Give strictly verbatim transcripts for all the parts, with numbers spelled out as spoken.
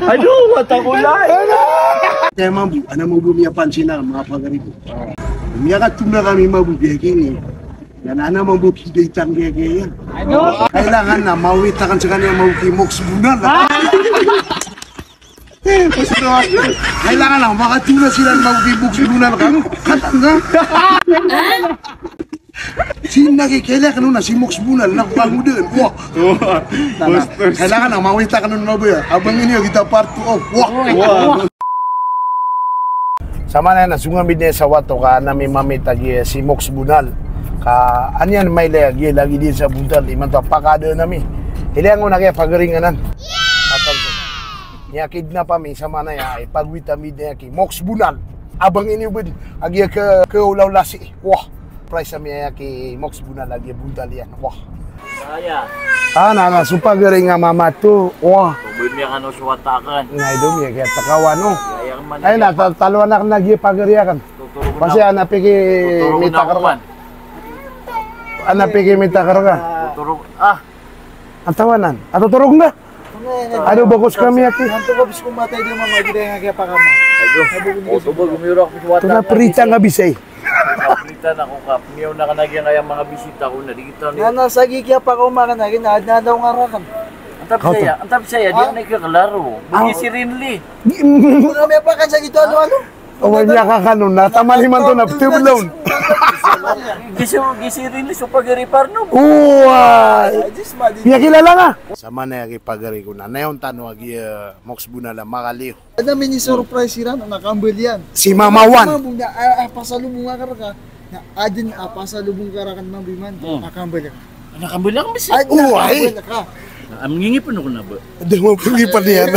Ado, wata ko lay. Kaya mambo, ana mambo miyapansin a, manga pagari ko. Miyakatona kami mambo biyakini. Yan ana mambo kidaytang kaya kaya. Kailangan na mawit akan skaniyan mambo ki Moks Bonal. Kailangan na makatona siran mambo ki Moks Bonal kano. Katan ka. Sii na ki kailangan na si Moks Bonal na ko kangodaan. Wah. Wah. Kailangan na mawit akan mambo ya. Abangi niyo kita part two. Wah. Wah. Samanaya na songa mi dn sa wato ka ana mi mamit a giya si Moks Bonal. Ka an iyan mailay a giya lagid iyan sa bontal, imanto a pakadaan ami. Ilay angkoto na giya pagari nganan. Atal. Miyakidnap ami samanaya, ipagwit ami dn ki Moks Bonal. Abangi niyo bn a giya ke, keolaola sii. Wah. Price ami aya ki Moks Bonal a giya bontal iyan. Wah. Aya. Ah, na, na, so pagari nga mamato. Wah. Pagari kano so wata akn. Na, ido miya kiyatakawan o. Aya, aya, man. Ay, na, ta-, taloan akn a giya pagari akn. Tuturog na. Basi ana piki. Tuturog na mita ako karga. Man. Ana piki mita karga. Tuturog, ah. Antawanan. Ato turog nga. Ado, bagos kami aki. Nanto ka bis ko matay di mama, di dai nga kiyapakama. Ado. Oto ba gumiyorok ko so wata. Tona prita nga bisay. Prita na ko kap. Miyaw na ka na giya nga aya manga bisita ko na di kita ni. Nana, sa gi kiyapakaoma ka na, gina, adna daw nga rakan. Antap saya, antap saya, di na ikaklaro. Bagi si Rinli. Wala miyapakan sa gito, ano, ano? Oway, miyakakano na, taman imanto na, ptiblawn. Gisi, gisi Rinli so pagari parno. Oway. Miyakilala nga. Samanaya ki pagari ko na, nayon tano a giya, eh, Moks Bonal a makaliyo. Adn a mini-surprise iran, na kambal iyan. Si Mama Wan. Mambo na, ah, ah, pasalubong akn rka. Na adn a pasalubong ka rakn mambo imanto. Hmm. Na kambal iyan. Na kambal iyan, bis. Ay, na kambal ka. Am ngingipn ako na ba? Da mambo ngipn iyan.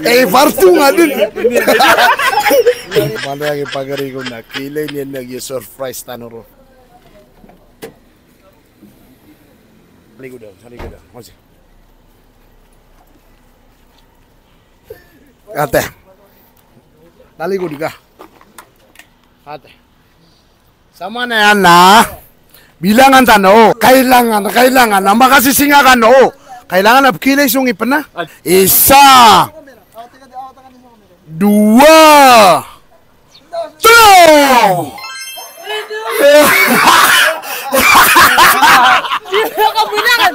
Eh, parto nga dn. Mana ki pagari ko na, kilay niyan na giya surprise tano ron. Saligod ka, saligod ka. Ate. Talikod ka. Ate. Samanaya na. Bilangan tano. Kailangan, kailangan na makasisinga kano. Kailangan na pkilay so ngipn a. Isa. Dowa. Tlo! Kabunangan!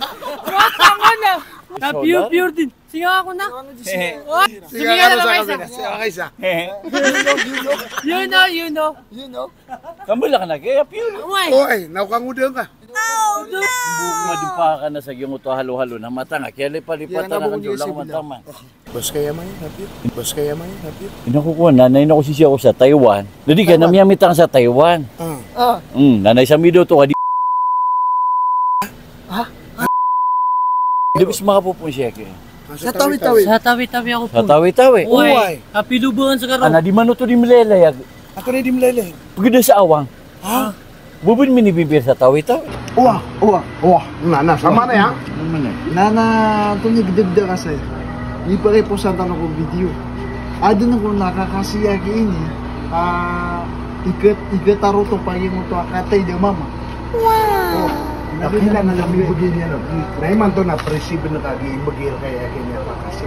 Wata ko na! Na pure, pure din. Singa ako na. Singa ako na, isa. Singa ako na, isa. You know, you know. You know. Kambal ka na, kaya pure. Oy. Oy, nakangoda ka. Bok madopa ka na sa giyangkoto a halo-halo na mata nga, kiyalipalipatan ka na, kandolaw mata man. Bas kaya maya, hapit. Bas kaya maya, hapit. Ino ko kowan, na, na ino ko sisiya ko sa Taiwan. Dadi ka na miyamit akn sa Taiwan. Ah. Ah. Hmm, na, na isa mido to ka di. Ha? Di bis makapopon siya ki. Sa Tawi-Tawi. Sa Tawi-Tawi ako po. Sa Tawi-Tawi. Oway. Oway. Kapilubangan sa karo. Ana, di man oto di mlaylay. Ako na di mlaylay. Pagda sa awang. Ha? Bo bo minibibir sa Tawi-Tawi. Owa, owa, owa. Na, na, samanaya. Nana, antonaa i gdagdag a saya. Ipakipos tano ko video. Adn ko nakakasiya ki ini. Ah, ikat, ikat a roto pagiyangkoto a katay da mama. Wow. Oh, nakilala na mibgay niyan, no? Na imanto na presiben ka gi mbgay rkaya ki niyan pakasi.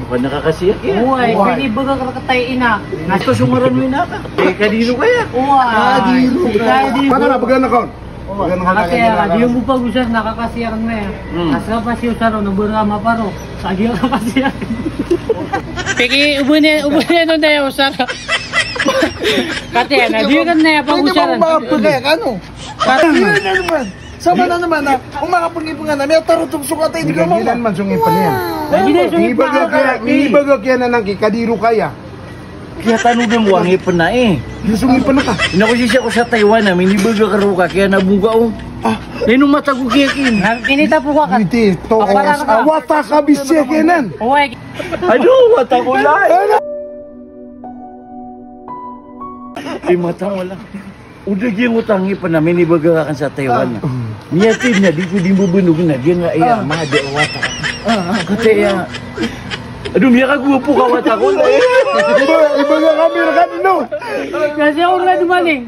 Ba nakakasiya ki? Oway, oway. Pinibaga ka rktay ina. Asto so ngaran o ina ka? Eh, Kadiro kaya? Oway. Kadiro. Kadiro. Paano na, pagana ka? Oway. Pagana ka, nakakasiya, Kadiro. Di mo pag-usar, nakakasiya ka maya. Hmm. Asra pa siyo saro, no, bura maparo. Sa giya kakasiya. Peki, ubuni, ubuni, ano na yung usar? Kati, ano, di ka na yung pag-usar. Pwede ba, pwede ka, ano? Kati. Ano naman? Sama na naman, ha? Kung makapangipngan na, may tarotong sukat ay di ka mama. Gilan man song ipn iyan. Lagi na song ipn. Minibaga kiya, minibaga kiya na nang ki Kadiro kaya. Kiyatanodan ko a ngipn na, eh. Di song ngipn ka. Ino ko sisiya ko sa Taiwan, a minibaga ka roo ka, kaya nabongga o. Ah. Ino mata ko kiya kin. Kinita po ka. Iti, to, a wata ka bisiya kiya nan. Oway. Ado, wata ko lay. Ay, mata ko lang. O da giyangkoto a ngipn a minibaga akn sa Taiwan na. Miyatid na, di ko di mbabanog na, giya nga iya, mada a wata. Kataya. Ado, miyakagwapo ka wata ko na, eh. Iba, iba nga kami rkano. Kasi ako nga dumaling.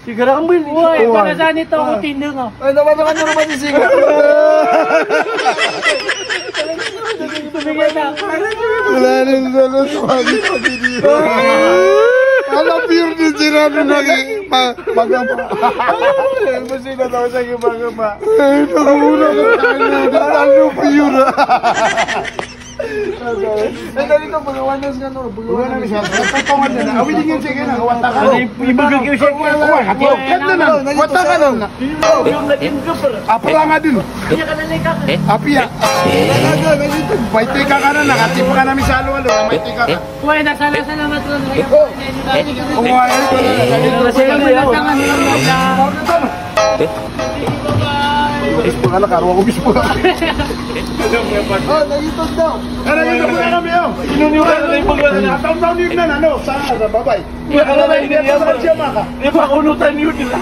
Sigara kambal. Oy, para sa nito ako tindang, oh. Ay, dapat naman yung rumah si Siga. Wala rin sa loob, sabi ko, hindi. Ala, pure din sila rin lagi. Ma-, magapa. Ay, masina daw sa akin, magapa. Ay, nakamura ka tayo. Ano, pure? Ay, dali to, pagawa na siya, no? Pagawa na siya. Tatangan na. Awid ingin siya kaya na, wata ka. Ibagay ko siya. Wata ka na. Wata ka na. Apala nga din. Apiya. Maiti ka ka na, nakatipa ka na misalo, alo, maiti ka ka. Uy, nasala-salamat ko. Uy, bispo ka na, karo ako, bispo ka. Oh, nagitod daw. Ano, nagitod na kami, oh. Inuniwan na yung mga, taon-taon yun na, ano, sa, sa babay. Hindi pa kunutan yun, di ba?